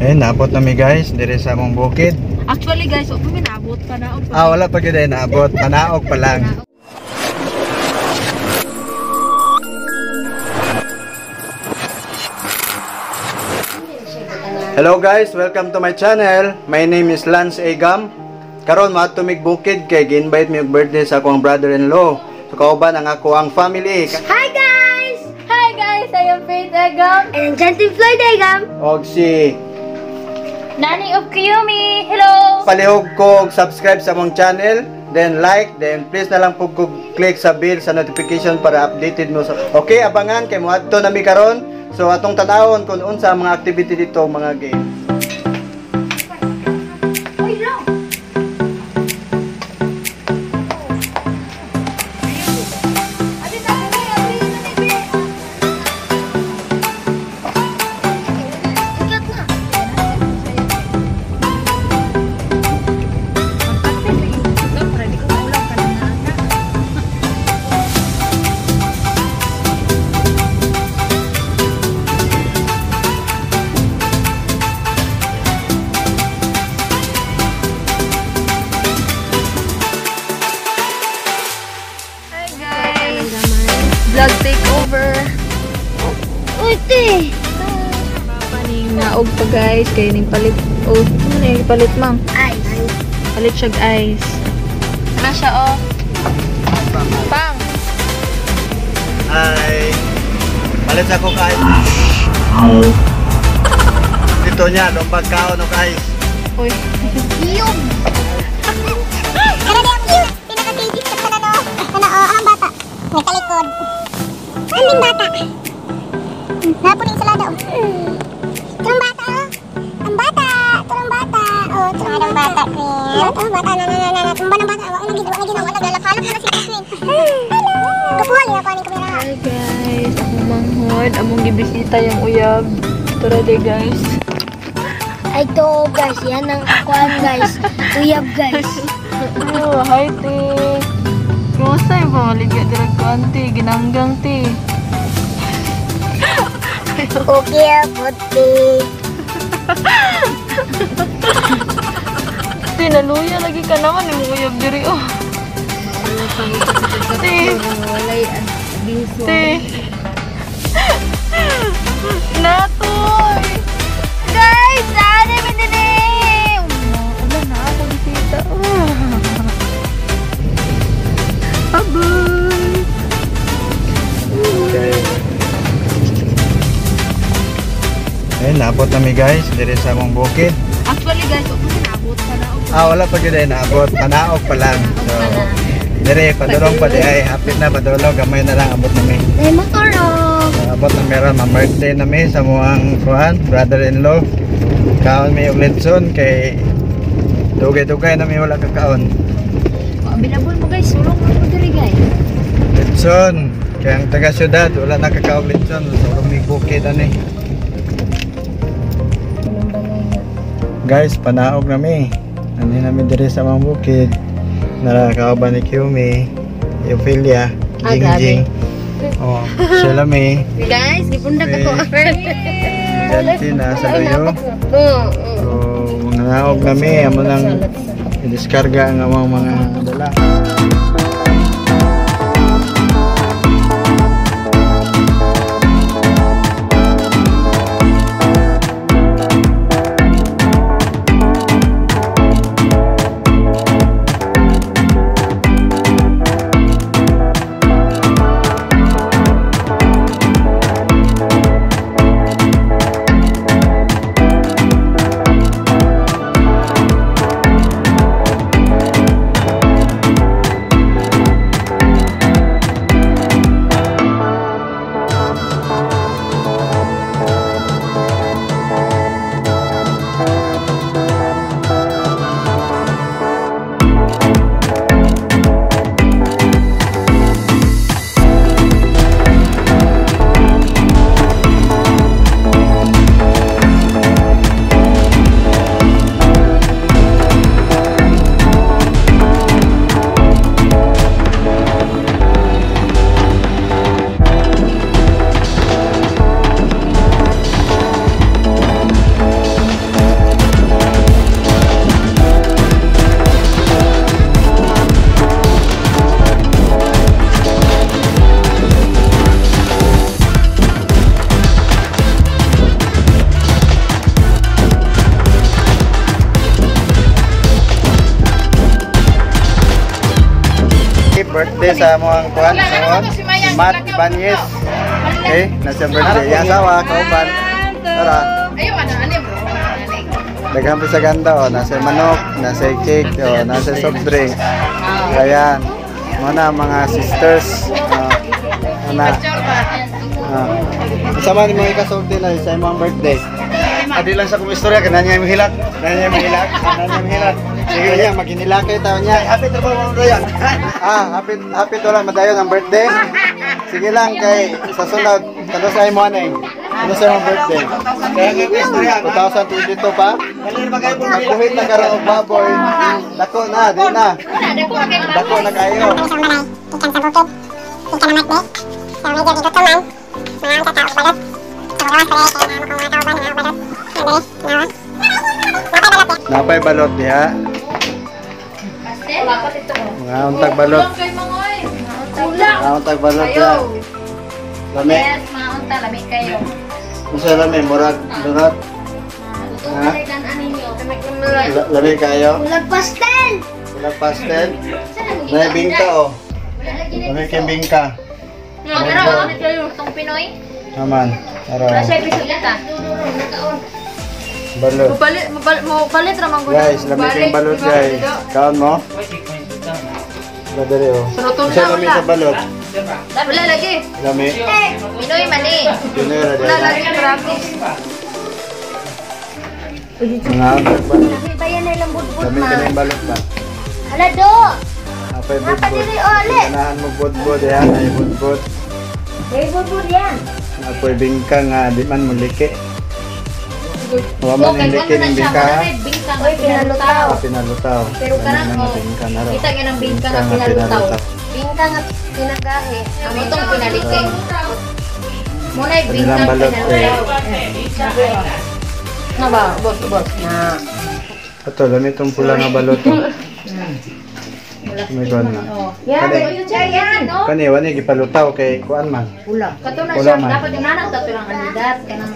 Eh, naabot na mi guys, dire sa among bukid. Actually guys, wa pa mi naabot, panaog pa. Ah, wala pa gyud ay naabot, panaog pa lang. Hello guys, welcome to my channel. My name is Lance Egam. Karon moadto mig bukid kay gi-invite mi og birthday sa akong brother-in-law. So kauban ang ako ang family. Hi guys! Hi guys, I am Faith Egam, And Gentle Floyd Egam. Og si Nani of Kiyumi. Hello. Palihog ko og subscribe sa among channel, then like, then please na lang po click sa bell sa notification para updated mo sa. Okay, abangan kay moadto na mi karon. So atong tan-awon kung unsa ang mga activity dito, mga game. Uy, long! Ikat na. Hi guys. Vlog takeover. Uy, te! Papa ning naog pa guys kay ning palit. Oh, ano na yung palit mang? Ice. Palit siya ice. Ana siya oh. Pang. Hi. Palit sa akong ice. Dito niya, lumbag kaon og ice. Uy. Iyog! Ano na yung cute? Pinaka-favorite sa tanan, oh. Ano, oh, ang bata. May talikod. Aming bata. Napon yung salada, oh. Turong bata, oh. Ang bata. Turong bata. Oh, turong ang bata, Queen. Oh, bata, na, na, na, na, na. Tumba ng bata. Wala na, wala na, wala na. Kalap na si Queen. Hello. Kapuha, niya pa ni kamera. Hi guys, akong manghod, among gibisita yung uyab. Tara day guys. Ay, to, guys. Yan ang kuan, guys. Uyab, guys. Oh, hi te. Kumusta yung pamaligya dirag ko auntie, ginanggang te. Okay, puti. Te, naluya lagi ka naman yung uyab diri oh. Te. Te. Natoy. Guys, sana mi dili. Wala na ako bisita. Bye-bye. Okay. Eh, naabot na mi guys, dire sa among bukid. Actually guys, wa pa mi naabot, panaog pa. Ah, wala pa gyud ay naabot, panaog pa lang. So, dire padulong pa di ay hapit na padulong, gamay na lang abot na mi. May motor, oh. Abot na meron, ma-birthday na mi sa muang kuan, brother-in-law. Kaon mi og litson kay dugay-dugay na mi wala kakaon. Available mo guys, sulong mo diri guys. Litson, kay ang taga syudad wala na kakaon litson, sulong mi bukid ani. Guys, panaog na mi. Ani namin diri sa mga bukid. Narakauban ni Kiyomi, Ophelia, Ah, Jing grabe. Jing. Oh, sila mi. Guys, gipundag ako. Jantina sa luyo. So, nanaog na mi. Amo nang i-diskarga ang among mga dala. Birthday sa among kuan sa Matt Ibanez. Okay, nasa birthday. Yang asawa kauban. Tara. Ayaw, ano, ano bro? Daghan pa sa ganda oh, nasa manok, nasa cake, oh, nasa soft drink. Ayan. Muna mga sisters. Muna. Sama ni mga ikasulti na sa imong birthday. Adi lang sa kong istorya, kananya yung hilak. Nanya mahilak, nanya mahilak. Sige niya, maghinilakay tayo niya. Happy trabaho mga Brian. Ah, happy happy to lang madayon ang birthday. Sige lang kay sa sunod, kano sa imo anay? Ano sa imong birthday? Kaya nga yung istorya. 2022 pa? Dali ba kayo pong Nagkuhit na karon og baboy. Dako na, di na. Dako na kayo. Isang balay, ikan sa bukid, ikan na matbe. So medyo gigutuman, mga ang tao balot. So gawas ko kay namo kong mga kauban nga balot. Dali, nawa. Napay balot diha. Mga untag balot. Mga untag balot diha. Lami. Yes, mga unta, lami kayo. Unsa lami murag donut? Ha? Lami kayo. Ulag pastel. Ulag pastel. May bingka oh. Lami kay bingka. Itong Pinoy. Naman. Tara. Siya bisita. Balot. Mapalit, mapalit ramang Guys, lami kay balot guys. Kaon mo? Madali oh. Unsa lami sa balot? Wala lagi. Lami. Pinoy man eh. Pinoy ra Wala dai. lagi, promise. Mga untag balot. Bayan na ilang budbud Lami ma. kay balot ba? Hala do. Apay budbud. Napadiri ulit. Ganahan mo budbud yan, ay budbud. May budbud yan. Apoy bingka nga di man muliki. Wa man Okay, yung liki ano na ng siya, bingka. wala na yung bingka nga Oy, pinalutaw. Ah, pinalutaw. Pero karang, Ano na oh, bingka na raw. kita nga ng bingka nga pinalutaw. Bingka nga pinagahe. Ang itong pinalike. Muna yung bingka Kanilang balot eh. pinalutaw. Na ba? Boss, boss. Na. Ito, dami itong pula nga balot. Oh. May kuan na. Yan, Kani, yan. kani wani gipalutaw kay kuan man. Kato na Wala siya, man. dapat yung nanang tato lang anidat. Kanang...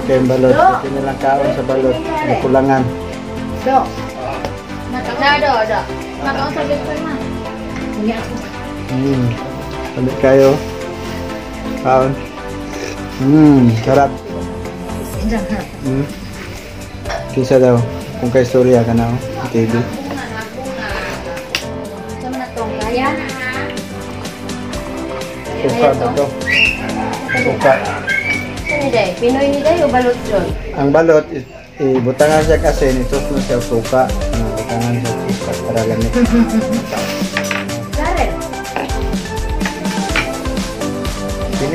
Kay balot, okay nilang kaon sa balot, may kulangan. Do. Na, do, do. Makaon sa bitcoin man. Dami kayo. Kaon. Sarap. Kinsa daw kung kay istorya ka na oh, TV. Sama na tong kaya. Suka ba to? Suka. Ano day? Pinoy ni day o balot yun? Ang balot, ibutangan siya kasi nito na siya suka. Ano, butangan siya suka para lamig. Lare.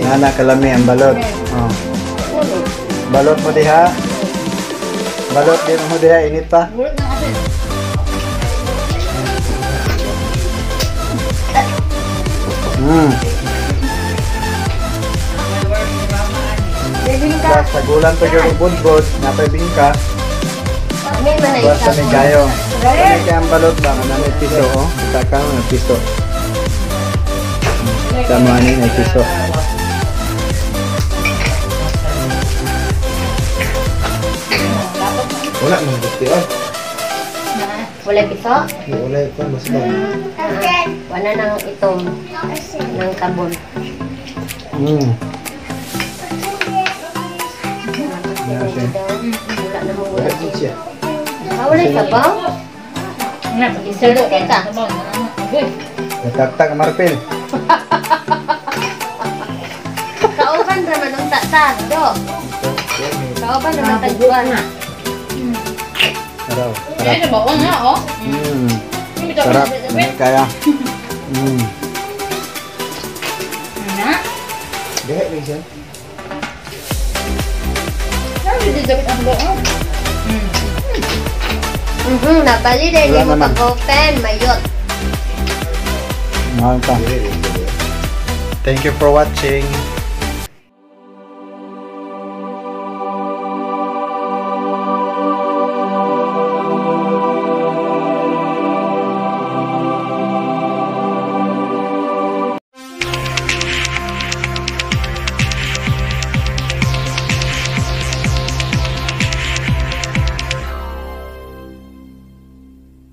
Nana kalami ang balot. Oh. Balot mo diha. Balot din mo diha init pa. Plus, sagulan pa yung budbud, napay bingka. May manay Basta may kayo. Kami kaya ang balot ba? Nga may piso, oh. Kita ka, may piso. Tama ni, may piso. Wala man gusto ay. Wala piso? Wala ito mas ba. Wala nang itom ng kabon. Yeah, siya. Wala na mo. Wala din siya. Ah, wala sabaw? Isulti ka. Nataktak, Marpil. Kauban raman ang tata, do. Kauban raman tagbuan. Sarap. Sarap. Sarap. Dami kaya. Gahe rin siya. Nabali dahil Wala mo naman. pag-open, mayot. Mahal ka. Thank you for watching.